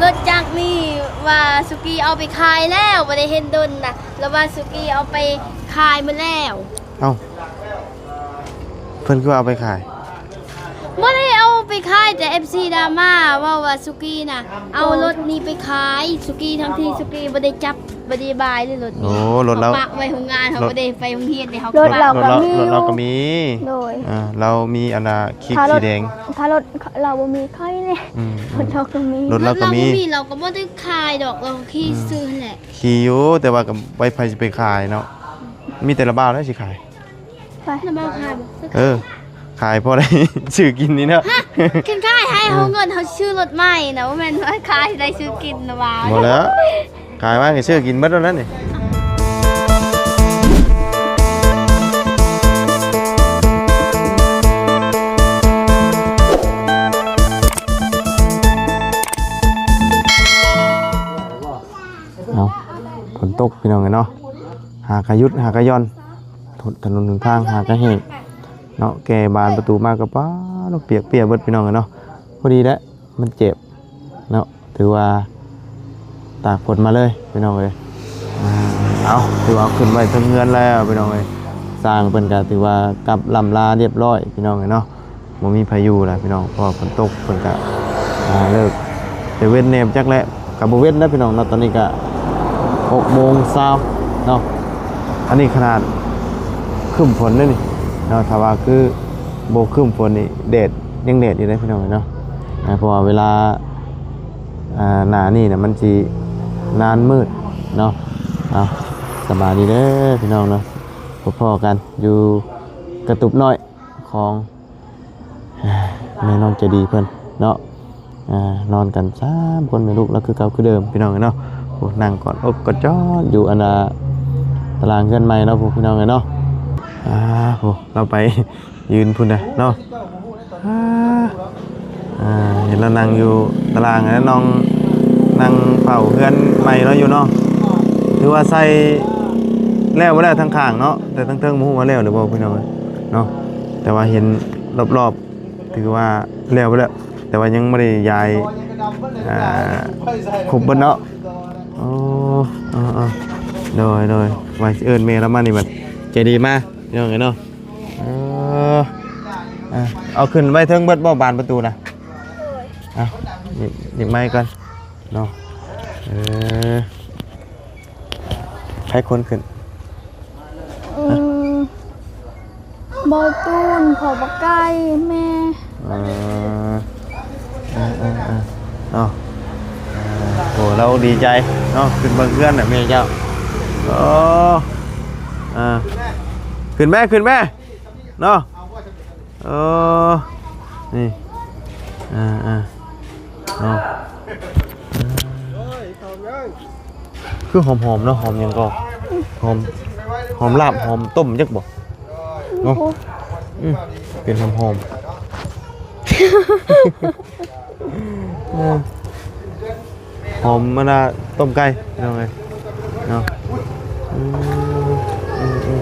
ລົດຈັກນີ້ວ່າສຸກີເອົາໄປຂາຍແລ້ວ ບໍ່ໄດ້ເຫັນດົນນະ ລະວ່າສຸກີເອົາໄປຂາຍໝົດແລ້ວ. ເອົ້າ ເພິ່ນຄືວ່າເອົາໄປຂາຍ? ບໍ່ໄດ້ເອົາໄປຂາຍ ແຕ່ເອັຟຊີດຣາມາເວົ້າວ່າສຸກີນະ ເອົາລົດນີ້ໄປຂາຍ ສຸກີ ທັງທີ່ສຸກີບໍ່ໄດ້ຈັບ ບໍ່ໄດ້ບາຍເລີຍລົດນີ້. ໂອ້ ລົດລາວ ເຮົາປະໄວ້ໂຮງງານ ເຮົາບໍ່ໄດ້ໄປໂຮງຮຽນເດ້ ເຮົາ ລົດລາວກໍມີ ລົດລາວກໍມີ ໂດຍ ອ່າ ລາວມີອັນນ່າຄິກສີແດງ ຖ້າລົດລາວບໍ່ມີຂ້ອຍນີ້ ອືມ ລົດລາວກໍມີ ລົດລາວກໍມີ ລົດລາວບໍ່ມີ ລາວກໍບໍ່ໄດ້ຂາຍດອກ ລາວຂີ່ ອືມ ຊື່ຫັ້ນແຫຼະ ຂີ່ຢູ່ ແຕ່ວ່າກໍໄວ້ໃຜຊິໄປຂາຍເນາະ ມີແຕ່ລະບ່າວແຫຼະຊິຂາຍ ລະບ່າວຂາຍບໍ່? ເອີ ຂາຍພໍໄດ້ຊື້ກິນນີ້ເນາະ ຮະ ຄັນຂາຍໃຫ້ເຮົາ ເອີ ເງິນເຮົາຊື້ລົດໃໝ່ນະ ບໍ່ແມ່ນວ່າຂາຍໄດ້ຊື້ກິນນະວ່າ ບໍ່ແລ້ວ ຂາຍມາກໍຊື້ກິນເບິດແລ້ວນັ້ນນີ້. ເອົາ ຝົນຕົກພີ່ນ້ອງເອີຍເນາະ ຫາກະຢຸດຫາກະຢ່ອນ ຖະໜົນຫົນທາງຫາກະແຫ້ງເນາະ ແກ່ບານປະຕູມາກໍ ປ້າດ ປຽກເປຍເບິດພີ່ນ້ອງເອີຍເນາະ ພໍດີແຫຼະ ມັນເຈັບເນາະ ຖືວ່າຕາກຝົນມາເລີຍພີ່ນ້ອງເອີຍ. ອ່າ ເອົາ ຖືວ່າຂຶ້ນໄວ້ເທິງເຮືອນແລ້ວພີ່ນ້ອງເອີຍ ຊ່າງເພິ່ນກໍຖືວ່າກັບລ່ຳລາລຽບຮ້ອຍພີ່ນ້ອງເອີຍເນາະ ບໍ່ມີພາຍຸລະພີ່ນ້ອງ ເພາະວ່າຝົນຕົກ ເພິ່ນກະ ອ່າ ເລີກແຕ່ເວັນແດ່ຈັກແຫຼະ ກະບໍ່ເວັນແລ້ວພີ່ນ້ອງເນາະ ຕອນນີ້ກະຫົກໂມງຊາວເນາະ ອັນນີ້ຂະໜາດຄຶ້ມຝົນເດ້ນີ້ເນາະ ຖ້າວ່າຄືບໍ່ຄຶ້ມຝົນນີ້ແດດ ຍັງແດດຢູ່ເດ້ພີ່ນ້ອງເນາະ ອ່າ ເພາະວ່າເວລາ ອ່າ ໜ້ານີ້ນະ ມັນຊິນານມືດເນາະ ເອົາ ສະບາຍດີເດີພີ່ນ້ອງເນາະ ພົບພໍ້ກັນຢູ່ກະຕຸບນ້ອຍ ຂອງ ແມ່ນ້ອງໃຈດີເພິ່ນເນາະ ອ່າ ນອນກັນສາມຄົນແມ່ລູກລະຄືເກົ່າຄືເດີມພີ່ນ້ອງເອີຍເນາະ ໂອ້ ນັ່ງກອດອົກກອດຈອດຢູ່ອັນນ່າຕາລາງເຮືອນໃໝ່ເນາະ ພວກພີ່ນ້ອງເອີຍເນາະ ອ່າ ໂອ້ ລາວໄປຢືນພຸ້ນນະເນາະ ອ່າ ອ່າ ເຫັນລາວນັ່ງຢູ່ຕາລາງ ແລ້ວນ້ອງນັ່ງເຝົ້າເຮືອນໃໝ່ລາວຢູ່ເນາະ ຖືວ່າໃສ່ແລ້ວບໍ່ແລ້ວທາງຂ້າງເນາະ ແຕ່ທາງເທິງບໍ່ຮູ້ວ່າແລ້ວຫຼືບໍ່ພີ່ນ້ອງເນາະ ແຕ່ວ່າເຫັນລອບໆ ຖືວ່າແລ້ວໄປແລ້ວ ແຕ່ວ່າຍັງບໍ່ໄດ້ຢາຍ ອ່າ ຄົບເບິດເນາະ ໂອ້ ເອີໆ ໂດຍໆ ວ່າຊິເອີ້ນແມ່ລາວມານີ້ບັດ ໃຈດີມາ ພີ່ນ້ອງເອີຍເນາະ ເອີ ອ່າ ເອົາຂຶ້ນໄວ້ເທິງເບິດບໍ່ ບານປະຕູນະ ໂດຍ ອ່ະ ຢຽບໄມ້ກ່ອນເນາະ ເອີ. ໃຜຄົນຂຶ້ນ? ອືມ ບໍ່ຕູນ ພໍ່ບັກໄກ່ ແມ່ ເອີ ເອີໆໆ ເນາະ ໂອ້ ລາວດີໃຈເນາະ ຂຶ້ນເບິ່ງເຮືອນນະແມ່ເຈົ້າ ໂອ້ ອ່າ ຂຶ້ນແມ່ ຂຶ້ນແມ່ ເນາະ ເອີ ນີ້ ອ່າໆ ເນາະ ຄືຫອມໆ ເນາະ ຫອມຫຍັງກໍ ຫອມ ຫອມລາບ ຫອມຕົ້ມຈັກບໍ່ ເນາະ ໂອ້ ອືມ ເປັນຫອມໆ ເອີ. ຫອມອັນນ່າຕົ້ມໄກ່ພີ່ນ້ອງເອີຍເນາະ ອືມ ອືມ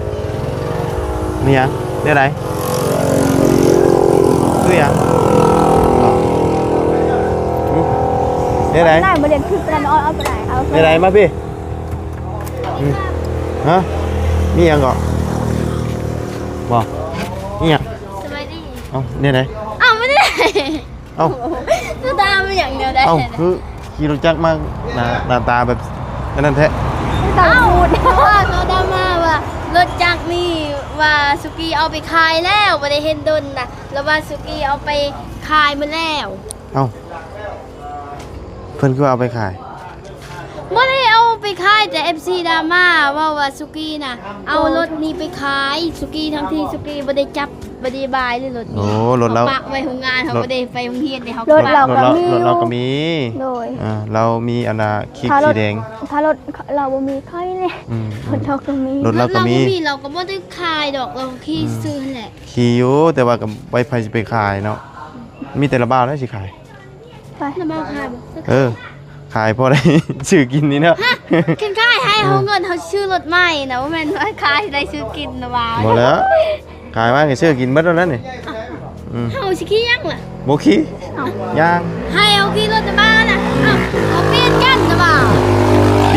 ໆ ມີຫຍັງ ແນວໃດ ຄືຫຍັງ ອືມ ແນວໃດ ໄດ້ບໍ່ ເດັດຄືປານນັ້ນ ເອົາ ເອົາໄປໄດ້ ເອົາ ແນວໃດ ມາພີ້ ອືມ ຮະ ມີຫຍັງເກາະ ບໍ່ ມີຫຍັງ ສະບາຍດີ ເອົ້າ ແນວໃດ ເອົ້າ ບໍ່ໄດ້ ເອົ້າ ໂອ້ໂຫ ໜ້າຕາມັນຫຍັງແນວໃດ ເອົ້າ ຄືຂີ່ລົດຈັກມາ ໜ້າ ໜ້າຕາແບບອັນນັ້ນແທ້ ເອົ້າ ເພາະວ່າເຂົາດາມາວ່າລົດຈັກນີ້ວ່າສຸກີເອົາໄປຂາຍແລ້ວ ບໍ່ໄດ້ເຫັນດົນນະ ລະວ່າສຸກີເອົາໄປຂາຍໝົດແລ້ວ ເອົ້າ ເພິ່ນຄືວ່າເອົາໄປຂາຍ? ບໍ່ໄດ້ເອົາໄປຂາຍ ແຕ່ເອັຟຊີດາມາເວົ້າວ່າສຸກີນະ ເອົາລົດນີ້ໄປຂາຍ ສຸກີ ທັງທີ່ສຸກີບໍ່ໄດ້ຈັບ ບໍ່ໄດ້ບາຍເລີຍລົດນີ້ ໂອ້ ລົດລາວ ເຮົາປະໄວ້ໂຮງງານ ເຮົາບໍ່ໄດ້ໄປໂຮງຮຽນເດ້ ເຮົາ ລົດລາວກໍມີ ລົດລາວກໍມີ ໂດຍ ອ່າ ລາວມີອັນນ່າຄິກສີແດງ ຖ້າລົດລາວບໍ່ມີຂ້ອຍນີ້ ອືມ ລົດລາວກໍມີ ລົດລາວກໍມີ ລົດລາວບໍ່ມີ ລາວກໍບໍ່ໄດ້ຂາຍດອກ ລາວຂີ່ຊື່ຫັ້ນແຫຼະ ຂີ່ຢູ່ ແຕ່ວ່າກໍໄວ້ໃຜຊິໄປຂາຍເນາະ ມີແຕ່ລະບ່າວແຫຼະຊິຂາຍ ໄປ ລະບ່າວຂາຍບໍ່? ເອີ ຂາຍພໍໄດ້ຊື້ກິນນີ້ເນາະ ຮະ ຄັນຂາຍໃຫ້ເຮົາເງິນເຮົາຊື້ລົດໃໝ່ນະ ບໍ່ແມ່ນວ່າຂາຍໄດ້ຊື້ກິນນະວ່າ ບໍ່ແລ້ວ ຂາຍມາກໍຊື້ກິນເບິດແລ້ວນັ້ນນີ້ ອືມ ເຮົາຊິຂີ່ຫຍັງລະ ບໍ່ຂີ່ ເອົ້າ ຍ່າງ ໃຫ້ເຮົາຂີ່ລົດນະບ້ານນະ ອືມ ເອົ້າ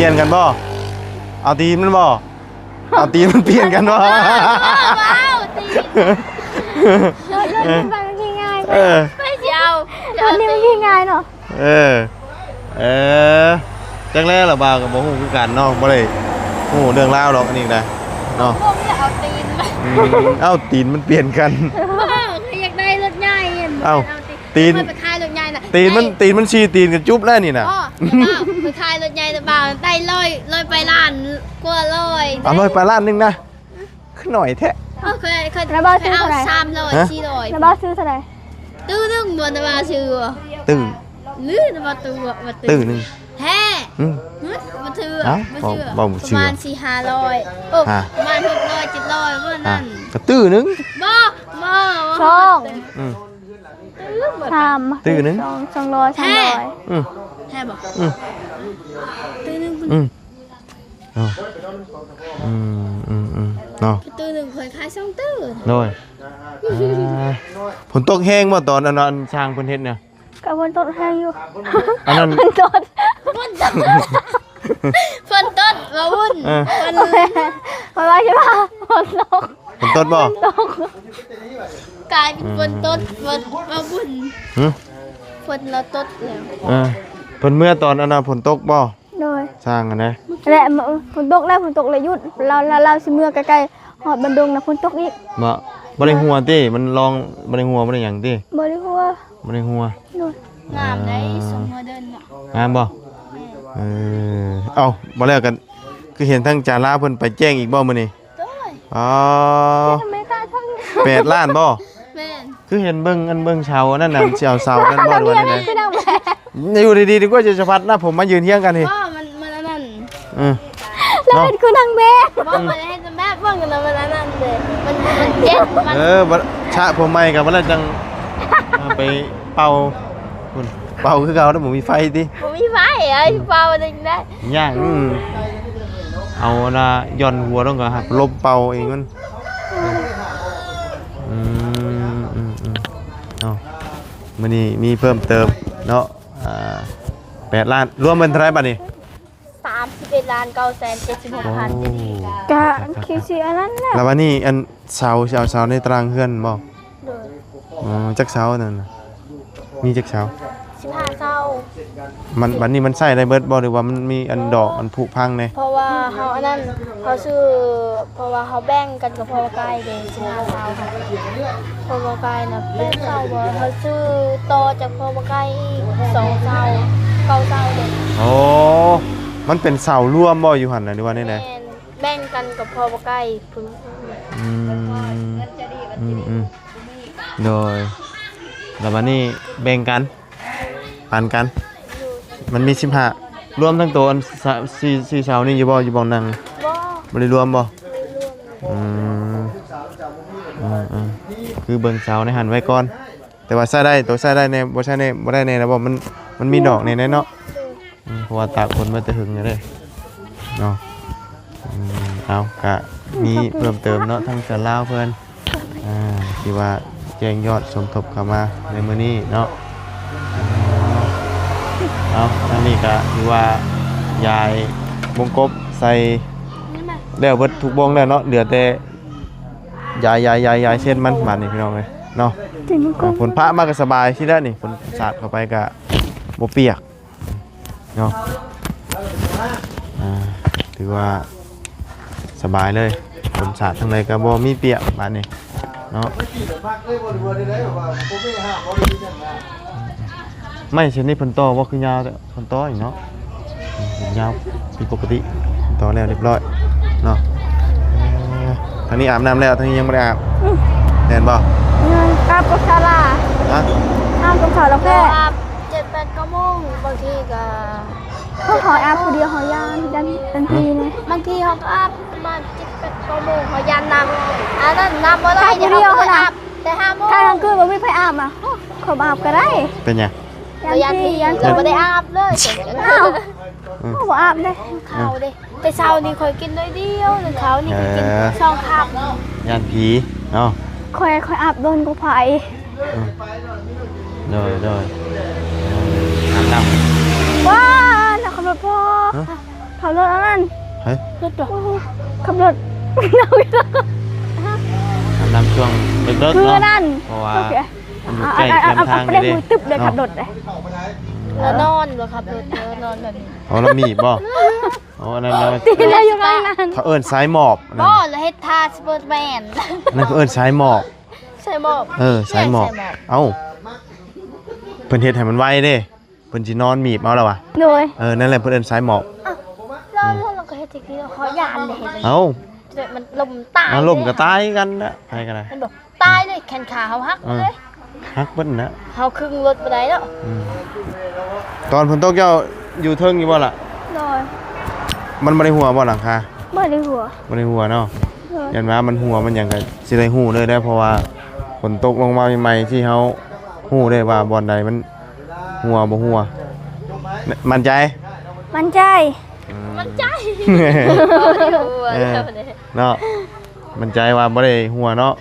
ປ່ຽນກັນບໍ່? ເອົາຕີນມັນບໍ່? ເອົາຕີນມັນປ່ຽນກັນບໍ່? ເອົາຕີນ ລົດ ລົດມັນໄປມັນຂີ່ງ່າຍ ເອີ ໄປຊິເອົາ ລົດນີ້ມັນຂີ່ງ່າຍເນາະ. ເອີ ເອີ ຈັກແລ້ວລະບ່າວກໍບໍ່ຮູ້ຄືກັນເນາະ ບໍ່ໄດ້ຮູ້ເລື່ອງລາວດອກອັນນີ້ນະເນາະ. ພວກນີ້ເອົາຕີນມາ ອືມ ເອົາຕີນມັນປ່ຽນກັນ. ບໍ່ ຂ້ອຍຢາກໄດ້ລົດໃຫຍ່ ເອົາຕີນ ຂ້ອຍໄປຂາຍລົດໃຫຍ່ນະ ຕີນມັນ ໄດ້ ຕີນມັນສີ່ຕີນກໍຈຸບແລ້ວນີ້ນະ. ບໍ່ ໄປຂາຍລົດໃຫຍ່ນະບ່າວ ໄດ້ຮ້ອຍ ຮ້ອຍປາຍລ້ານກວ່າຮ້ອຍ ເອົາຮ້ອຍປາຍລ້ານໜຶ່ງນະ. ຄືໜ້ອຍແທ້. ເອີ ຂ້ອຍ ຂ້ອຍ ແລ້ວບ່າວຊື້ເທົ່າໃດ? ສາມຮ້ອຍ ຮະ? ສີ່ຮ້ອຍ ແລ້ວບ່າວຊື້ເທົ່າໃດ? ຕື້ໜຶ່ງບໍ່ ແຕ່ວ່າຊື້ ຕື້ ຫຼືແຕ່ວ່າຕູ້ ຕື້ໜຶ່ງແທ້. ອືມ ຫຶ ບໍ່ຖືກ ເອົ້າ ບໍ່ຖືກ ເວົ້າບໍ່ເຊື່ອ ປະມານສີ່ຫ້າຮ້ອຍ ໂອ້ ຮະ ປະມານຫົກຮ້ອຍ ເຈັດຮ້ອຍ ປະມານນັ້ນ ກະຕື້ໜຶ່ງ. ບໍ່ ບໍ່ ສອງ ອືມ ສາມ ຕື້ໜຶ່ງ ສອງ ສອງຮ້ອຍ ສາມຮ້ອຍ. ອືມ ແທ້ບໍ່? ອືມ ຕື້ໜຶ່ງ ອືມ ເນາະ ອືມ ອືມ ອືມ ເນາະ ຕື້ໜຶ່ງຂ້ອຍຂາຍສອງຕື້. ໂດຍ ອ່າ ຝົນຕົກແຮງບໍ່ຕອນອັນ ອັນຊ່າງເພິ່ນເຮັດນະ? ກໍຝົນຕົກແຮງຢູ່ ອັນນັ້ນ ຝົນຕົກ ຝົນຕົກ ຝົນຕົກ ເວົ້າວຸ້ນ ເອີ ຝົນ ຂ້ອຍວ່າຊິວ່າຝົນຕົກ ຝົນຕົກບໍ່? ຝົນຕົກ ກາຍເປັນຝົນຕົກ ອືມ ຝົນ ເວົ້າບຸນ ຫຶ ຝົນລະຕົກແລ້ວ. ເອີ ເພິ່ນເມືອຕອນອັນນ່າຝົນຕົກບໍ່? ໂດຍ ຊ່າງຫັ້ນນະ ແລະ ຝົນຕົກແລ້ວ ຝົນຕົກແລ້ວຢຸດ ລາວ ລາວ ລາວຊິເມືອໃກ້ໆຮອດບ້ານດົງນະ ຝົນຕົກອີກ. ບໍ່ ບໍ່ໄດ້ຫົວຕິ? ມັນລອງ ບໍ່ໄດ້ຫົວ ບໍ່ໄດ້ຫຍັງຕິ? ບໍ່ໄດ້ຫົວ ບໍ່ໄດ້ຫົວ. ໂດຍ ງາມໄດ໋ ອ່າ ຊົມຫົວເດີນເນາະ ງາມບໍ່? ແມ່ນ ເອີ ເອົ້າ ບໍ່ແລ້ວກັນ ຄືເຫັນທາງຈາລາເພິ່ນໄປແຈ້ງອີກບໍ່ມື້ນີ້? ໂດຍ ອໍ ແປດລ້ານບໍ່? ແມ່ນ ຄືເຫັນເບິ່ງອັນເບິ່ງເສົາອັນນັ້ນນະ ມັນຊິເອົາເສົານັ້ນບໍ່ ຫຼືວ່າແນວໃດ? ຢູ່ດີໆ ດີກວ່າຈະສະພັດນະ ຜົມມາຢືນຮຽງກັນນີ້ ບໍ່ ມັນ ມັນອັນນັ້ນ ເອີ ລາວເຮັດຄືນາງແບບ ບໍ່ ມັນເຮັດນາງແບບ ເບິ່ງນະ ມັນອັນນັ້ນເດ້ ມັນ ມັນເຈັບ ມັນ ເອີ ບັດສະຜົມໃໝ່ກໍບັດແລ້ວຈັ່ງ ເອົາໄປເປົ່າ ພຸ້ນ ເປົ່າຄືເກົ່າເດ້ ບໍ່ມີໄຟຕິ? ບໍ່ມີໄຟ ເອົາເປົ່າຈັ່ງໃດ? ຍາກ ອືມ ເອົາລະຢ່ອນຫົວລົງກໍຮັບລົມເປົ່າເອງມັນ ອືມ ອືມ ອືມ ເອົາ ມື້ນີ້ມີເພີ່ມເຕີມເນາະ ອ່າ ແປດລ້ານ ລວມເປັນເທົ່າໃດບັດນີ້? ສາມສິບເອັດລ້ານເກົ້າແສນເຈັດສິບຫົກພັນ ໂອ້ ກະຄືຊິອັນນັ້ນແຫຼະ ແລ້ວບັດນີ້ອັນເສົາ ຊິເອົາເສົາໃນຕາລາງເຮືອນບໍ່? ໂດຍ ອໍ ຈັກເສົານັ້ນນະ? ມີຈັກເສົາ? ສິບຫ້າເສົາ. ມັນ ບັດນີ້ມັນໃຊ້ໄດ້ເບິດບໍ່ ຫຼືວ່າມັນມີອັນດອກ ໂອ້ ອັນຜຸພັງແດ່? ເພາະວ່າເຮົາອັນນັ້ນ ເຮົາຊື້ ເພາະວ່າເຮົາແບ່ງກັນກັບພໍ່ກາຍເດ້ ສິບຫ້າເສົາ ພໍ່ກາຍນະ ແປດເສົາບໍ່ ເຮົາຊື້ຕໍ່ຈາກພໍ່ກາຍອີກສອງເສົາ ເກົ້າເສົາເດ້. ໂອ້ ມັນເປັນເສົາລວມບໍ່ຢູ່ຫັ້ນນະ ຫຼືວ່າແນວໃດ? ແມ່ນ ແບ່ງກັນກັບພໍ່ກາຍພຸ້ນ. ອືມ ອືມໆ ໂດຍ ແລ້ວບັດນີ້ແບ່ງກັນ ປັນກັນ ມັນມີສິບຫ້າ ລວມທັງໂຕອັນສະ ສີ່ ສີ່ເສົານີ້ຢູ່ບໍ່? ຢູ່ບ່ອນນັ່ງ ບໍ່ ບໍ່ໄດ້ລວມບໍ່? ບໍ່ໄດ້ລວມ. ອືມ ອືມໆ ຄືເບິ່ງເສົາໃນຫັ້ນໄວ້ກ່ອນ ແຕ່ວ່າໃຊ້ໄດ້ ໂຕໃຊ້ໄດ້ແດ່ ບໍ່ໃຊ້ແດ່ ບໍ່ໄດ້ແດ່ແລ້ວບໍ່? ມັນ ມັນມີດອກແດ່ເນາະ. ອືມ ເພາະວ່າຕາກຝົນມາແຕ່ຫຶງແລ້ວເດ້ເນາະ. ອືມ ເອົາ ກະມີເພີ່ມເຕີມເນາະ ທາງສາລາວເພິ່ນ ອ່າ ທີ່ວ່າແຈ້ງຍອດສົມທົບເຂົ້າມາໃນມື້ນີ້ເນາະ. ເອົາ ທາງນີ້ກະຖືວ່າຢາຍວົງກົບໃສ່ແລ້ວເບິດທຸກວົງແລ້ວເນາະ ເຫຼືອແຕ່ຢາຍ ຢາຍ ຢາຍ ຢາຍເສັ້ນມັນບາດນີ້ ພີ່ນ້ອງເອີຍເນາະ. ຝົນພະມາກະສະບາຍຊິແລ້ວນີ້ ຝົນສາດເຂົ້າໄປກະບໍ່ປຽກ ເນາະ. ອ່າ ຖືວ່າສະບາຍເລີຍ ຝົນສາດທາງໃດກໍບໍ່ມີປຽກບາດນີ້ເນາະ. ໄມ້ເສັ້ນນີ້ເພິ່ນຕໍ່ບໍ່ ຄືຍາວແທ້? ເພິ່ນຕໍ່ອີກເນາະ ຍາວຜິດປົກກະຕິ ຕໍ່ແລ້ວຮຽບຮ້ອຍເນາະ. ເອີ ທາງນີ້ອາບນ້ຳແລ້ວ ທາງນີ້ຍັງບໍ່ໄດ້ອາບ. ອືມ ແມ່ນບໍ່? ອືມ ອາບກັບສາລາ ຮະ? ອາບກັບສາລາແພດ ອາບ ເຈັດແປດເກົ້າໂມງ ບາງທີກໍ ເຮົາອາບຜູ້ດຽວ ເຮົາຢ້ານ ຢ້ານເປັນຜີແດ່. ບາງທີເຮົາກໍອາບປະມານເຈັດແປດເກົ້າໂມງ ເຮົາຢ້ານນ້ຳ ອັນນັ້ນນ້ຳບໍ່ໄຫຼ ອາບຜູ້ດຽວຫັ້ນນະ ແຕ່ຫ້າໂມງ ຖ້າກາງຄືນບໍ່ມີໃຜອາບນະ ໂອ້ ຂ້ອຍບໍ່ອາບກໍໄດ້. ເປັນຫຍັງ? ຢ້ານຜີ ຢ້ານຜີ ເຮົາບໍ່ໄດ້ອາບເລີຍ. ອ້າວ ອືມ ເຮົາບໍ່ອາບເດ້ ເຂົ້າເດ້. ແຕ່ເຊົ້ານີ້ຂ້ອຍກິນໜ້ອຍດຽວ ແຕ່ເຊົ້ານີ້ຂ້ອຍກິນ ເອີ ສອງຄຳ ຢ້ານຜີເນາະ. ຂ້ອຍ ຂ້ອຍອາບດົນກວ່າໃຜ. ອືມ ໂດຍ ໂດຍ ອາບນ້ຳ ວ້າ ນະ ຂັບລົດພໍ ຮະ? ເອົາລົດອັນນັ້ນ ເຮີ້ຍ ລົດຕົວະ ໂອ້ໂຫ ຂັບລົດ ນຳຊ່ວງເລິກໆ ຄືອັນນັ້ນ ເນາະ ເພາະວ່າ ໂອເຄ ມັນຢູ່ໃກ້ແຄມທາງເດ້ ຕຶບເດ້ ເນາະ ຂັບລົດເດ້ ເອີ ນອນບໍ່ຂັບລົດ ເອີ ນອນແບບນີ້ ອໍ ລະມີບໍ່? ອໍ ອັນນັ້ນລະ ຕີລະຢູ່ຂ້າງນັ້ນ ເຂົາເອີ້ນສາຍໝອບ ບໍ່ ລະເຮັດທ່າສະເປີດແມນ ນັ້ນເຂົາເອີ້ນສາຍໝອບ ສາຍໝອບ ເອີ ສາຍໝອບ ສາຍໝອບ ເອົ້າ ເພິ່ນເຮັດໃຫ້ມັນໄວເດ້ ເພິ່ນຊິນອນໝີບເອົາລະວະ ໂດຍ ເອີ ນັ້ນແຫຼະ ເພິ່ນເອີ້ນສາຍໝອບ ອ້າວ ລະ ອືມ ລະ ລະກໍເຮັດຈັ່ງຊີ້ ເຮົາຢ້ານເດ້ ເອົ້າ ມັນລົ້ມຕາຍ ອ້າວ ລົ້ມກໍຕາຍຄືກັນນະ ໃຜກໍໄດ້ ແມ່ນບໍ່? ຕາຍເລີຍ ແຂນຂາເຮົາຫັກເລີຍ ເອີ ຫັກເບິດນະ ເຮົາຄຶ່ງລົດບໍ່ໄດ້ເນາະ ອືມ ຕອນຝົນຕົກເຈົ້າຢູ່ເທິງຢູ່ບໍ່ລະ? ໂດຍ ມັນບໍ່ໄດ້ຮົ່ວບໍ່ຫຼັງຄາ? ບໍ່ໄດ້ຮົ່ວ ບໍ່ໄດ້ຮົ່ວເນາະ ໂດຍ ຢ້ານວ່າມັນຮົ່ວມັນຫຍັງກໍຊິໄດ້ຮູ້ເລີຍເດ້ ເພາະວ່າຝົນຕົກລົງມາໃໝ່ໆ ທີ່ເຮົາຮູ້ໄດ້ວ່າບ່ອນໃດມັນຮົ່ວບໍ່ຮົ່ວ ໝ- ໝັ້ນໃຈ? ໝັ້ນໃຈ ອືມ ໝັ້ນໃຈ ເອີ ເນາະ ໝັ້ນໃຈວ່າບໍ່ໄດ້ຮົ່ວເນາະ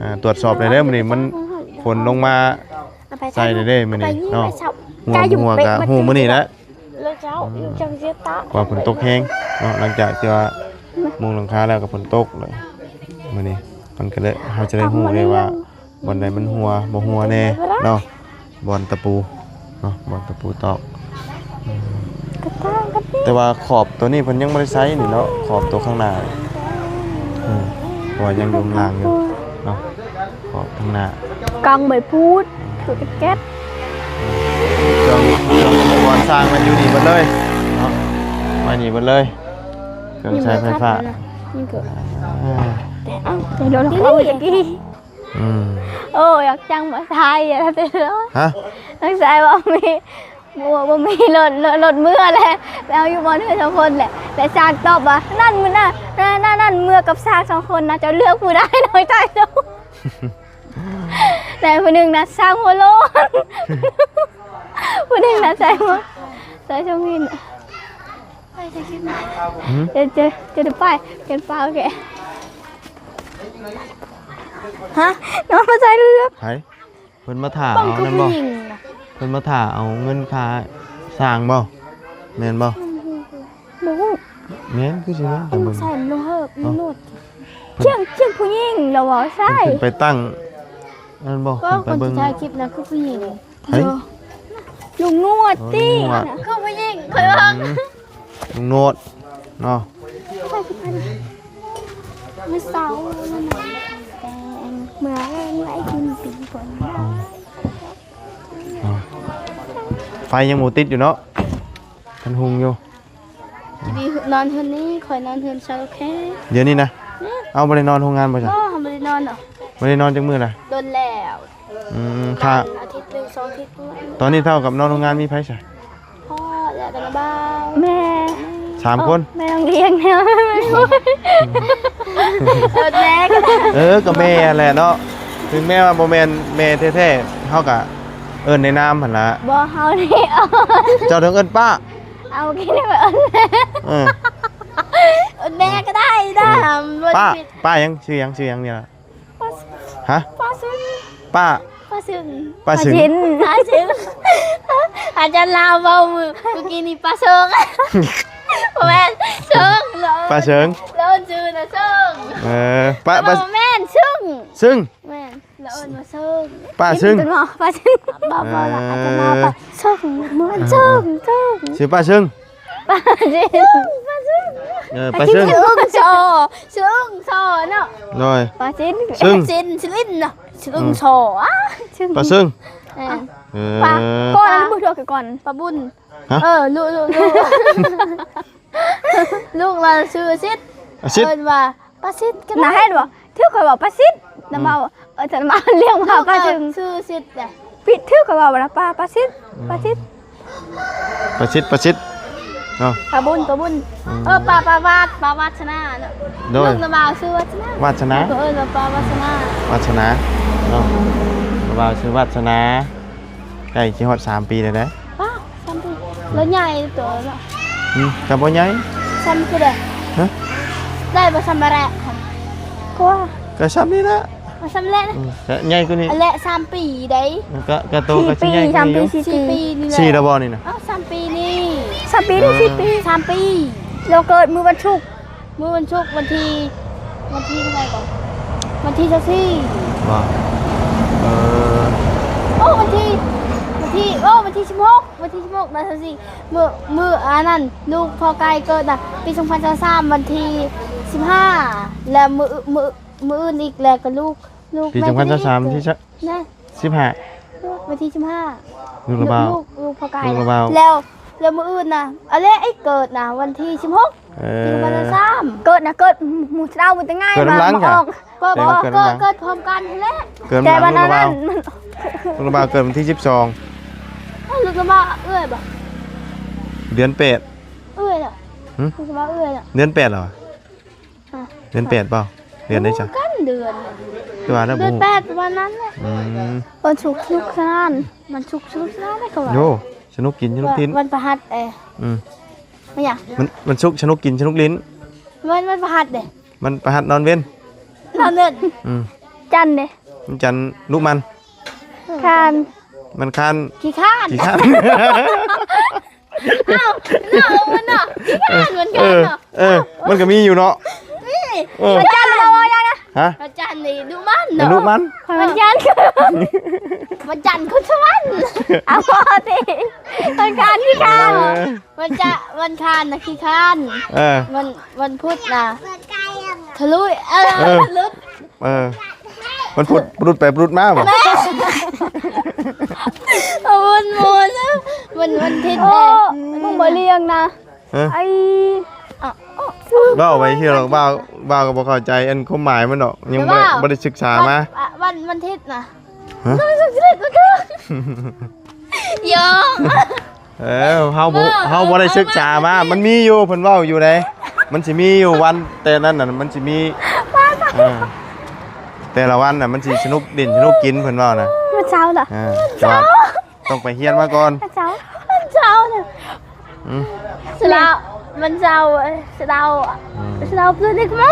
ອ່າ ຕວດສອບໄດ້ເດີ ມື້ນີ້ມັນຝົນລົງມາໃສ່ໄດ້ເດີມື້ນີ້ເນາະ ຮົ່ວບໍ່ຮົ່ວກະຮູ້ມື້ນີ້ແຫຼະ ອືມ ວ່າຝົນຕົກແຮງເນາະ ຫຼັງຈາກທີ່ວ່າມຸງຫຼັງຄາແລ້ວກໍຝົນຕົກເລີຍ ມື້ນີ້ມັນກໍເລີຍ ເຮົາຈະໄດ້ຮູ້ເລີຍວ່າບ່ອນໃດມັນຮົ່ວບໍ່ຮົ່ວແດ່ເນາະ ບ່ອນຕະປູເນາະ ບ່ອນຕະປູຕອກ ອືມ ກະຕ່າງກັນເດ້ ແຕ່ວ່າຂອບຕົວນີ້ເພິ່ນຍັງບໍ່ໄດ້ໃຊ້ນີ້ເນາະ ຂອບຕົວຂ້າງໜ້າ ອືມ ເພາະວ່າຍັງຢູ່ຂ້າງລ່າງຢູ່ເນາະ ຂອບຂ້າງໜ້າ ກາງໃບພູດ ຖືກແກັດ ເຄື່ອງ ເຄື່ອງອຸປະກອນຊ່າງແມ່ນຢູ່ນີ້ເບິດເລີຍເນາະ ມານີ້ເບິດເລີຍ ເຄື່ອງໃຊ້ໄຟຟ້າ ນີ້ກໍ ອ່າ ແຕ່ເອົາ ແຕ່ເຮົາເອົາຕະກີ້ ອືມ ໂອ້ ຢາກຈ້າງມາຊາຍ ແລ້ວແຕ່ ຮະ ນ້ອງຊາຍວ່າມີ ບໍ່ ບໍ່ມີລົດ ລົດ ລົດເມືອແຫຼະ ແລ້ວຢູ່ບ່ອນເຮືອນສອງຄົນແຫຼະ ແລະ ຊ່າງຕອບວ່າ ນັ້ນ ມື້ນັ້ນ ນັ້ນ ນັ້ນ ນັ້ນ ເມືອກັບຊ່າງສອງຄົນນະ ເຈົ້າເລືອກຜູ້ໃດ ນ້ອງຊາຍ ແລະ ຜູ້ໜຶ່ງນະ ຊ່າງຫົວໂລ້ນ ຜູ້ໜຶ່ງນະ ໃສ່ຫົວ ໃສ່ຊົງຫີນ ຫືມ ຈະ ຈະ ຈະໄດ້ໄປ ເປັນປາວແກ ຮະ ນ້ອງມາໃສ່ເລືອກ ໃຜ? ເພິ່ນມາຖ້າເອົານັ້ນບໍ່? ເພິ່ນມາຖ້າເອົາເງິນຄ່າສ້າງບໍ່? ແມ່ນບໍ່? ບໍ່ຮູ້ ແມ່ນ ຄືຊິແມ່ນ ແຕ່ເບິ່ງ ໃສ່ລົງເຮີບ ເນາະ ໂນດ ຄຽງ ຄຽງຜູ້ຍິງລະເວົ້າໃສ່ ເພິ່ນຂຶ້ນໄປຕັ້ງນັ້ນບໍ່? ກໍ ຂຶ້ນໄປເບິ່ງ ຄົນທີ່ຖ່າຍຄລິບນະຄືຜູ້ຍິງ ໃຜ? ລຸງນວດຕິ ລຸງນວດ ຄືຜູ້ຍິງ ຂ້ອຍວ່າ ອືມ ລຸງນວດເນາະ ມື້ເຊົ້າ ແຕ່ເມື່ອແລງໄວ້ກິນປີ້ງກ່ອນ ອືມ ໄຟຍັງບໍ່ຕິດຢູ່ເນາະ ມັນຮຸ່ງຢູ່ ຊິໄດ້ນອນເຮືອນນີ້ ຂ້ອຍນອນເຮືອນຊາວແຄ ດຽວນີ້ນະ ແມ່ນ ເອົ້າ ບໍ່ໄດ້ນອນໂຮງງານບໍ່ຊະ? ບໍ່ ບໍ່ໄດ້ນອນດອກ ບໍ່ໄດ້ນອນຈັກມື້ລະ? ດົນແລ້ວ ອືມ ຄ່າ ອາທິດໜຶ່ງສອງອາທິດພຸ້ນ ຕອນນີ້ເທົ່າກັບນອນໂຮງງານມີໃຜຊະ? ພໍ່ ແລະ ກະນ້າບ່າວ ແມ່ ສາມຄົນ ແມ່ນ້ອງລ້ຽງແນວ ເອີ ແມ່ກໍໄດ້ ເອີ ກໍແມ່ຫັ້ນແຫຼະເນາະ ເຖິງແມ້ວ່າບໍ່ແມ່ນແມ່ແທ້ໆ ເຮົາກະເອີ້ນໃນນາມຫັ້ນລະ ບໍ່ ເຮົານີ້ເອີ້ນ ເຈົ້າຕ້ອງເອີ້ນປ້າ ເອົາ ກິນໄດ້ເອີ້ນແມ່ ເອີ ເອີ້ນແມ່ກໍໄດ້ນະ ບໍ່ ປ້າ ຜິດ ປ້າຫຍັງ? ຊື່ຫຍັງ? ຊື່ຫຍັງນີ້ລະ? ຮະ? ປ້າຊຶງ ປ້າ ປ້າຊຶງ ປ້າຊຶງ ປ້າຊິນ ປ້າຊຶງ ອາຈານລາວເວົ້າມື້ ມື້ກີ້ນີ້ ປ້າເຊີງ ບໍ່ແມ່ນ ເຊີງ ປ້າເຊີງ ລາວຊື່ນະເຊີງ ເອີ ປ້າ ປ້າ ບໍ່ແມ່ນ ຊຶງ ຊຶງ ແມ່ນ ລາວເອີ້ນວ່າເຊີງ ປ້າຊຶງ ເປັນ ເປັນບໍ່? ປ້າຊຶງ ບໍ່ ບໍ່ລະ ເອີ ອາດຈະມາປ້າເຊີງ ເອີ ເຊີງ ເອີ ເຊີງ ຊື່ປ້າຊຶງ ປ້າຊຶງ ປ້າຊຶງ ເອີ ປ້າຊຶງ ຊຶງ ຊໍ ຊຶງ ຊໍເນາະ ໂດຍ ປ້າຊຶງ ຊຶງ ຊຶງ ຊລິນເນາະ ຊຶງ ອືມ ຊໍ ອາ ຊຶງ ປ້າຊຶງ ເອີ ເອີ ປ້າ ກ່ອນ ອັນນີ້ບໍ່ຖືກກ່ອນ ປ້າບຸນ ຮະ? ເອີ ລູກ ລູກ ລູກ ລູກລາວຊື່ອາຊິດ ອາຊິດ ເອີ້ນວ່າ ປາສິດກໍໄດ້ ນາເຫັນບໍ່? ຖືກຂ້ອຍເວົ້າປາສິດ ອືມ ນຳເວົ້າ ເອີ ຈະມາລ້ຽງວ່າປາຊຶງ ຊື່ສິດເດ້ ຜິດ ຖືກຂ້ອຍເວົ້ານະ ປາ ປາສິດ ອືມ ປາສິດ ປາສິດ ປາສິດເນາະ ປາບຸນ ປາບຸນ ອືມ ເອີ ປາ ປາວາດ ປາວາດສະໜາເນາະ ໂດຍ ລູກນະບ່າວຊື່ວາດສະໜາ ວາດສະໜາ ເຂົາເອີ້ນວ່າປາວາດສະໜາ ວາດສະໜາເນາະ ນະບ່າວຊື່ວາດສະໜາ ໃກ້ຊິຮອດສາມປີແລ້ວເດ້ ປາ ສາມປີ ລາວໃຫຍ່ໂຕແລ້ວເນາະ ອືມ ກໍບໍ່ໃຫຍ່ ສ່ຳຄືໃດ ຮະ ໄດ້ບໍ່ສ່ຳແລະ ກວ່າ ກໍສ່ຳນີ້ແຫຼະ ສ່ຳແລະ ອືມ ກໍໃຫຍ່ກວ່ານີ້ ແລະ ສາມປີໃດ ກໍ ກໍໂຕກໍຊິໃຫຍ່ກວ່ານີ້ຢູ່ ສາມປີ ສີ່ປີ ສີ່ປີນີ້ແຫຼະ ສີ່ແລ້ວບໍ່ນີ້ນະ ເອົ້າ ສາມປີນີ້ ສາມປີນີ້ ເອີ ສີ່ປີ ສາມປີ ໂລເກີດມື້ວັນສຸກ ມື້ວັນສຸກ ວັນທີ ວັນທີເທົ່າໃດກໍ ວັນທີຊາວສີ່ ບໍ່ ເອີ ໂອ້ ວັນທີ ວັນທີ ໂອ້ ວັນທີສິບຫົກ ວັນທີສິບຫົກນະ ຊາວສີ່ ມື້ ມື້ອັນນັ້ນ ລູກພໍ່ໄກ່ເກີດນະ ປີສອງພັນຊາວສາມ ວັນທີສິບຫ້າ ແລ້ວມື້ ມື້ ມື້ອື່ນອີກ ແລ້ວກໍລູກ ລູກ ປີສອງພັນຊາວສາມ ວັນທີສິບຫ້າ ວັນທີສິບຫ້າ ລູກລະບ່າວ ລູກ ລູກພໍ່ໄກ່ ລູກລະບ່າວ ແລ້ວ ແລ້ວມື້ອື່ນນະ ອາເລະ ໄອ້ເກີດນະ ວັນທີສິບຫົກ ເອີ ປີສອງພັນຊາວສາມ ເກີດນະ ເກີດ ໝູ່ເຈົ້າມັນຈະງ່າຍ ເກີດນຳຫຼັງ ມາອອກ ເກີດ ເກີດ ເກີດ ເກີດພ້ອມກັນຫັ້ນແຫຼະ ເກີດນຳຫຼັງ ແຕ່ວ່ານັ້ນ ລູກລະບ່າວ ລູກລະບ່າວເກີດວັນທີສິບສອງ ເອົ້າ ລູກລະບ່າວເອື້ອຍບໍ່ ເດືອນແປດ ເອື້ອຍລະ ຫຶ ລູກລະບ່າວເອື້ອຍລະ ເດືອນແປດລະ ເດືອນແປດບໍ່ ເດືອນໃດຊະ ກັນເດືອນ ຄືວ່າແລ້ວ ເດືອນແປດປະມານນັ້ນແຫຼະ ອືມ ວັນສຸກສະໜຸກສະໜານ ວັນສຸກສະໜຸກສະໜານເດ້ ເຂົາວ່າ ໂອ້ ສະໜຸກກິນສະໜຸກກິນ ວັນພະຫັດເອ ອືມ ແມ່ນຫຍັງ ມັນ ວັນສຸກສະໜຸກກິນສະໜຸກຫຼິ້ນ ວັນ ວັນພະຫັດເດ້ ວັນພະຫັດນອນເວັນ ນອນເວັນ ອືມ ຈັນເດ້ ວັນຈັນລຸມັນ ຄານ ວັນຄານ ຂີ້ຄ້ານ ຂີ້ຄ້ານ ອ້າວ ເນາະ ມັນເນາະ ຂີ້ຄ້ານ ມັນ ເອີ ເນາະ ເອີ ມັນກໍມີຢູ່ເນາະ ມີ ເອີ ວັນຈັນລະບໍ່ຍັງນະ ຮະ ວັນຈັນນີ້ດຸມັນເນາະ ດຸມັນ ຂ້ອຍວັນຈັນ ວັນຈັນຄົນສະຫວັນ ເອົາບໍ່ຕິ ວັນຄານຂີ້ຄ້ານ ເອີ ວັນຈະ ວັນຄານນະຂີ້ຄ້ານ ເອີ ວັນ ວັນພຸດນະທະລຸຍ ເອີ ເອີ ທະລຸດ ເອີ ມັນພຸດປະດຸດໄປປະດຸດມາບໍ່ ເອົາ ມັນ ມັນ ວັນ ວັນທິດ ໂອ້ ເດ້ ມຶງບໍ່ລ້ຽງນະ ຮະ ໄອ້ ເວົ້າໄປເທື່ອດອກ ບ່າວ ບ່າວກໍບໍ່ເຂົ້າໃຈອັນຄວາມໝາຍມັນດອກ ຍັງບໍ່ໄດ້ ບໍ່ໄດ້ສຶກສາມາ ວັນ ວັນທິດນະ ຮະ ຫຍອກ ເອີ ເຮົາບໍ່ ບໍ່ ເຮົາບໍ່ໄດ້ສຶກສາມາ ມັນມີຢູ່ ເພິ່ນເວົ້າຢູ່ໃດ ມັນຊິມີຢູ່ວັນແຕ່ນັ້ນນະ ມັນຊິມີ ເອີ ແຕ່ລະວັນນະ ມັນຊິສະໜຸກຫຼິ້ນສະໜຸກກິນ ເພິ່ນເວົ້ານະ ມື້ເຊົ້ານະ ເອີ ແຕ່ວ່າຕ້ອງໄປຮຽນມາກ່ອນ ມື້ເຊົ້າ ມື້ເຊົ້ານະ ອືມ ສະເດາ ວັນເສົາ ສະເດາ ອືມ ສະເດາເພື່ອນເດັກມາ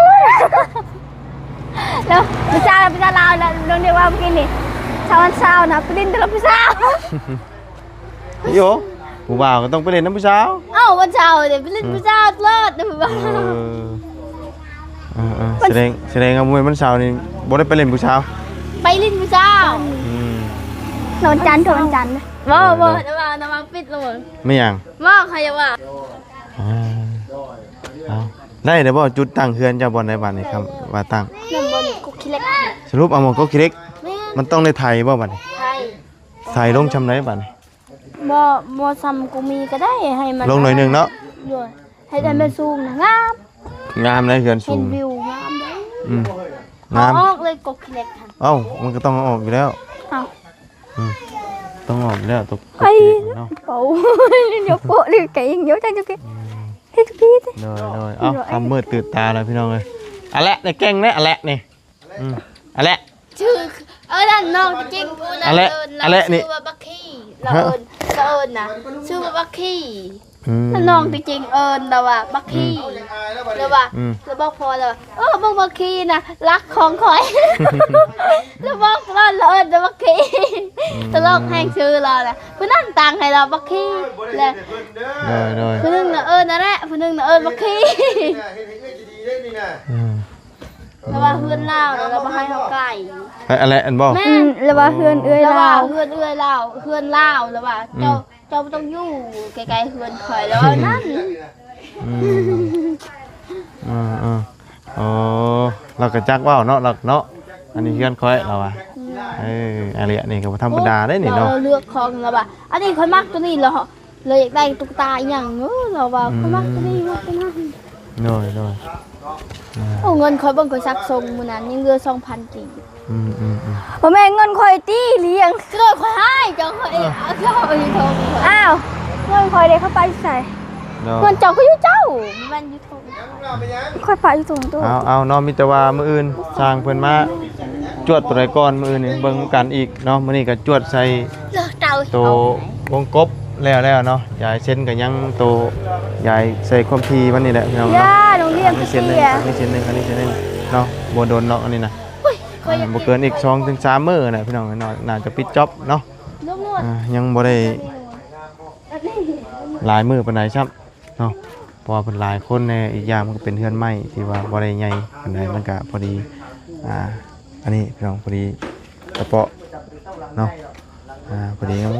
ແລ້ວຜູ້ຊາຍ ຜູ້ຊາຍລາວ ແລ້ວນ້ອງເດວ່າມື້ກີ້ນີ້ ເຊົ້າວັນເສົານະ ໄປຫຼິ້ນແຕ່ລະຜູ້ສາວ ໂຢ ຜູ້ບ່າວກໍຕ້ອງໄປຫຼິ້ນນຳຜູ້ສາວ ເອົ້າ ວັນເສົາເດ ໄປຫຼິ້ນ ອືມ ຜູ້ສາວຕະຫຼອດນະ ຜູ້ບ່າວ ເອີ ເອີ ເອີ ສະແດງ ສະແດງວ່າມື້ວັນເສົານີ້ບໍ່ໄດ້ໄປຫຼິ້ນຜູ້ສາວ ໄປຫຼິ້ນຜູ້ສາວ ອືມ ນອນຈັນ ນອນຈັນ ບໍ່ ບໍ່ ນະວ່າ ນະວ່າປິດລະ ແມ່ນຫຍັງ? ບໍ່ ຂ້ອຍຢາກວ່າ ອ່າ ເອົາ ໄດ້ແລ້ວບໍ່? ຈຸດຕັ້ງເຮືອນເຈົ້າບ່ອນໃດບາດນີ້ ຄຳວ່າຕັ້ງ ນັ້ນບ່ອນກົກຂີ້ເຫຼັກ ສະຫຼຸບເອົາໝ່ອງກົກຂີ້ເຫຼັກ ແມ່ນ ມັນຕ້ອງໄດ້ໄຖບໍ່ບາດນີ້? ໄຖ ໄຖລົງຊ່ຳໃດບາດນີ້? ບໍ່ ບໍ່ຊ່ຳກູມີກໍໄດ້ ໃຫ້ມັນລົງໜ້ອຍໜຶ່ງເນາະ ໂດຍ ໃຫ້ ອືມ ໃຫ້ມັນສູງນະ ງາມ ງາມເດ້ ເຮືອນສູງ ເຫັນວິວງາມເດ້ ອືມ ງາມ ເອົາອອກເລີຍກົກຂີ້ເຫຼັກຫັ້ນ ເອົ້າ ມັນກໍຕ້ອງເອົາອອກຢູ່ແລ້ວ ເອົ້າ ອືມ ຕ້ອງອອກຢູ່ແລ້ວຕົວກົກຂີ້ເຫຼັກເນາະ ໂອ້ຍ ໂຍໂປະເລີຍ ໄກໂຍຈັງ ໂອເຄ ອືມ ເຮັດປີເດ ໂດຍ ໂດຍ ເອົ້າ ຄ່ຳມືດຕື່ນຕາແລ້ວພີ່ນ້ອງເອີຍ ອະແລະ ໃນແກ້ງແນະ ອະແລະ ນີ້ ອືມ ອະແລະ ຊື່ ເອີ້ນນ້ອງຈິງ ອະແລະ ອະແລະ ນີ້ ຊື່ວ່າບັກຂີ້ ລະເອີ້ນ ລະເອີ້ນນະ ຊື່ວ່າບັກຂີ້ ອືມ ນ້ອງຈິງເອີ້ນລະວ່າບັກຂີ້ ອືມ ລະວ່າ ອືມ ລະບອກພໍ່ລະວ່າ ໂອ້ ບັກ ບັກຂີ້ນະ ລັກຂອງຂ້ອຍ ລະບອກຕະຫຼອດ ລະເອີ້ນແຕ່ບັກຂີ້ ອືມ ຕະຫຼົກແຮງຊື່ລາວນະ ຜູ້ນັ້ນຕັ້ງໃຫ້ລາວບັກຂີ້ ແລະ ໂດຍ ໂດຍ ຜູ້ໜຶ່ງນະເອີ້ນອັນນັ້ນແຫຼະ ຜູ້ໜຶ່ງນະເອີ້ນບັກຂີ້ ອືມ ລະວ່າເຮືອນລາວນະ ລະບໍ່ໃຫ້ເຮົາໃກ້ ໃຫ້ ອັນແລະ ອັນບໍ່ ແມ່ນ ອືມ ລະວ່າເຮືອນເອື້ອຍລາວ ລະວ່າເຮືອນເອື້ອຍລາວ ເຮືອນລາວ ລະວ່າ ອືມ ເຈົ້າ ເຈົ້າບໍ່ຕ້ອງຢູ່ໃກ້ໆເຮືອນຂ້ອຍ ລະວ່ານັ້ນ ອືມ ເອີ ເອີ ໂອ້ ລາວກໍຈັກເວົ້າເນາະ ລາວເນາະ ອັນນີ້ເຮືອນຂ້ອຍ ລາວວ່າ ອືມ ເອີ ອາເລຍນີ້ກໍບໍ່ທຳມະດາເດ້ນີ້ເນາະ ລາວເລືອກຂອງ ລາວວ່າ ອັນນີ້ຂ້ອຍມັກຕົວນີ້ ລາວ ລາວຢາກໄດ້ຕຸກຕາອີ່ຫຍັງ ເອີ ລາວວ່າ ອືມ ຂ້ອຍມັກຕົວນີ້ ມັກຕົວນັ້ນ ໂດຍ ໂດຍ ອືມ ໂອ້ ເງິນຂ້ອຍເບິ່ງ ຂ້ອຍຊັກສົ່ງມື້ນັ້ນ ຍັງເຫຼືອສອງພັນກີບ ອືມ ອືມ ອືມ ບໍ່ແມ່ນເງິນຂ້ອຍຕິ ລ້ຽງ ໂດຍ ຂ້ອຍໃຫ້ເຈົ້າ ຂ້ອຍ ເອີ ເອົາເຈົ້າຢູ່ທົ່ງ ອ້າວ ເງິນຂ້ອຍເດ ເຂົາໄປໃສ? ໂດຍ ເງິນເຈົ້າກໍຢູ່ເຈົ້າ ແມ່ນຢູ່ ຂ້ອຍປະຢູ່ຕົງໂຕະ ເອົາ ເອົາເນາະ ມີແຕ່ວ່າມື້ອື່ນຊ່າງເພິ່ນມາຈວດໂຕໃດກ່ອນ ມື້ອື່ນນີ້ເບິ່ງນຳກັນອີກເນາະ ມື້ນີ້ກໍຈວດໃສ່ໂຕວົງກົບແລ້ວແລ້ວເນາະ ຢາຍເຊັນກໍຍັງໂຕ ຢາຍໃສ່ຄວາມຖີ່ມັນນີ້ແຫຼະພີ່ນ້ອງເນາະ ອັນນີ້ເສັ້ນໜຶ່ງ ອັນນີ້ເສັ້ນໜຶ່ງ ອັນນີ້ເສັ້ນໜຶ່ງເນາະ ບໍ່ດົນດອກອັນນີ້ນະ ອ່າ ບໍ່ເກີນອີກສອງເຖິງສາມມື້ແຫຼະພີ່ນ້ອງເນາະ ໜ້າຈະປິດຈ໊ອບເນາະ ອ່າ ຍັງບໍ່ໄດ້ຫຼາຍມື້ປານໃດຊ້ຳ ເນາະ ເພາະວ່າເພິ່ນຫຼາຍຄົນແດ່ ອີກຢ່າງມັນກໍເປັນເຮືອນໄມ້ທີ່ວ່າບໍ່ໄດ້ໃຫຍ່ປານໃດ ມັນກະພໍດີ ອ່າ ອັນນີ້ພີ່ນ້ອງ ພໍດີກະເປາະເນາະ ອ່າ ພໍດີງາ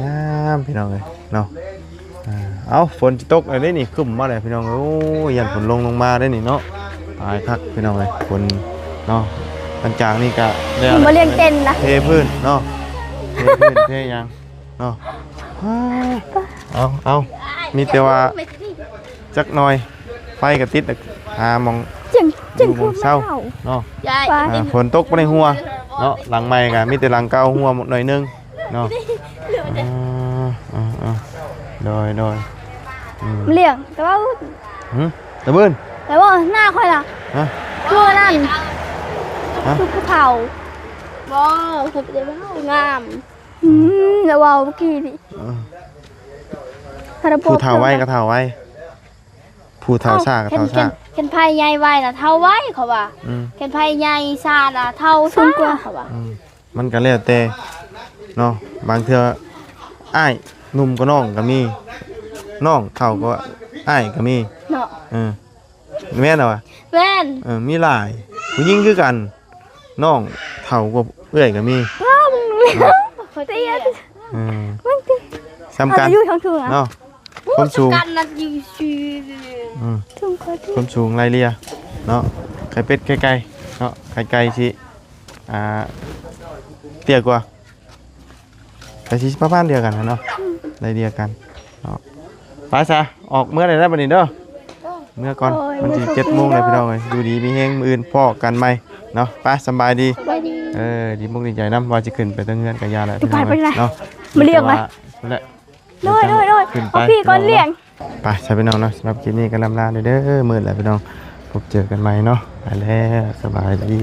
ມໆ ພີ່ນ້ອງເອີຍເນາະ ອ່າ ເອົ້າ ຝົນຊິຕົກແລ້ວເດ້ນີ້ ຄຶ້ມມາແລ້ວພີ່ນ້ອງເອີຍ ໂອ້ຍ ຢ້ານຝົນລົງ ລົງມາເດ້ນີ້ເນາະ ຕາຍຄັກພີ່ນ້ອງເອີຍ ຝົນເນາະ ຫຼັງຈາກນີ້ກະແລ້ວ ບໍ່ລ້ຽງເຕັ້ນນະ ເທພື້ນເນາະ ເທພື້ນເທຫຍັງ ເນາະ ເອົາ ເອົາ ມີແຕ່ວ່າຈັກໜ່ອຍ ໄຟກໍຕິດ ຫາໝ່ອງ ຈຽງ ຈຽງ ຢູ່ໝ່ອງເຊົາເນາະ ຍາຍ ອ່າ ຝົນຕົກບໍ່ໄດ້ຮົ່ວເນາະ ຫຼັງໃໝ່ກໍມີແຕ່ຫຼັງເກົ່າຮົ່ວໜ້ອຍໜຶ່ງເນາະ ອ່າ ອ່າ ໂດຍ ໂດຍ ອືມ ລ້ຽງ ແຕ່ວ່າ ຫື ຕະບືນ ແຕ່ວ່າໜ້າຂ້ອຍລະ ຮະ ຄືນັ້ນ ຮະ ຄືເຖົ້າ ບໍ່ ເຂົາບໍ່ໄດ້ເວົ້າ ງາມ ອືມ ແລ້ວເວົ້າເມື່ອກີ້ນີ້ ເອີ ຜູ້ເຖົ້າໄວກໍເຖົ້າໄວ ຜູ້ເຖົ້າຊ້າກໍເຖົ້າຊ້າ ຄັນໃຜໃຫຍ່ໄວນະເຖົ້າໄວເຂົາວ່າ ອືມ ຄັນໃຜໃຫຍ່ຊ້ານະເຖົ້າຊ້າເຂົາວ່າ ອືມ ມັນກໍແລ້ວແຕ່ເນາະ ບາງເທື່ອອ້າຍໜຸ່ມກວ່ານ້ອງກໍມີ ນ້ອງເຖົ້າກວ່າອ້າຍກໍມີເນາະ ເອີ ແມ່ນລະວະ ແມ່ນ ເອີ ມີຫຼາຍ ຜູ້ຍິງຄືກັນ ນ້ອງເຖົ້າກວ່າເອື້ອຍກໍມີ ວ້າວ ເນາະ ເອີ ມັນຕິ ສ່ຳກັນ ຢູ່ທາງເທິງອະ ເນາະ ຄວາມສູງ ສ່ຳກັນນະຢູ່ຊື່ ອືມ ຄວາມສູງໄລ່ເລ່ຍເນາະ ໄຂ່ເປັດໄຂ່ໄກ່ເນາະ ໄຂ່ໄກ່ຊິ ອ່າ ເຕ້ຍກວ່າ ກໍຊິປະມານດຽວກັນນະເນາະ ໄລ່ເລ່ຍກັນເນາະ ໄປຊະ ອອກເມືອໄດ້ແລ້ວບັດນີ້ເດີ ເມືອກ່ອນ ໂອ້ຍ ມັນຊິເຈັດໂມງແລ້ວພີ່ນ້ອງເອີຍ ຢູ່ດີມີແຮງ ມື້ອື່ນພໍ້ກັນໃໝ່ເນາະ ໄປ ສະບາຍດີ ສະບາຍດີ ເອີ ດີມຸກດີໃຈນຳ ວ່າຊິຂຶ້ນໄປເທິງເຮືອນກໍຢ່າແຫຼະ ໄປ ພີ່ນ້ອງເອີຍ ໄປ ເນາະ ມາລ້ຽງໄປ ພຸ້ນແຫຼະ ໂດຍ ໂດຍ ໂດຍ ເອົາພີ່ກ່ອນລ້ຽງ ໄປຊະພີ່ນ້ອງເນາະ ສຳລັບຄລິບນີ້ກໍລ່ຳລາເດີ ມືດແລ້ວພີ່ນ້ອງ ພົບເຈີກັນໃໝ່ເນາະ ໄປແລ້ວ ສະບາຍດີ.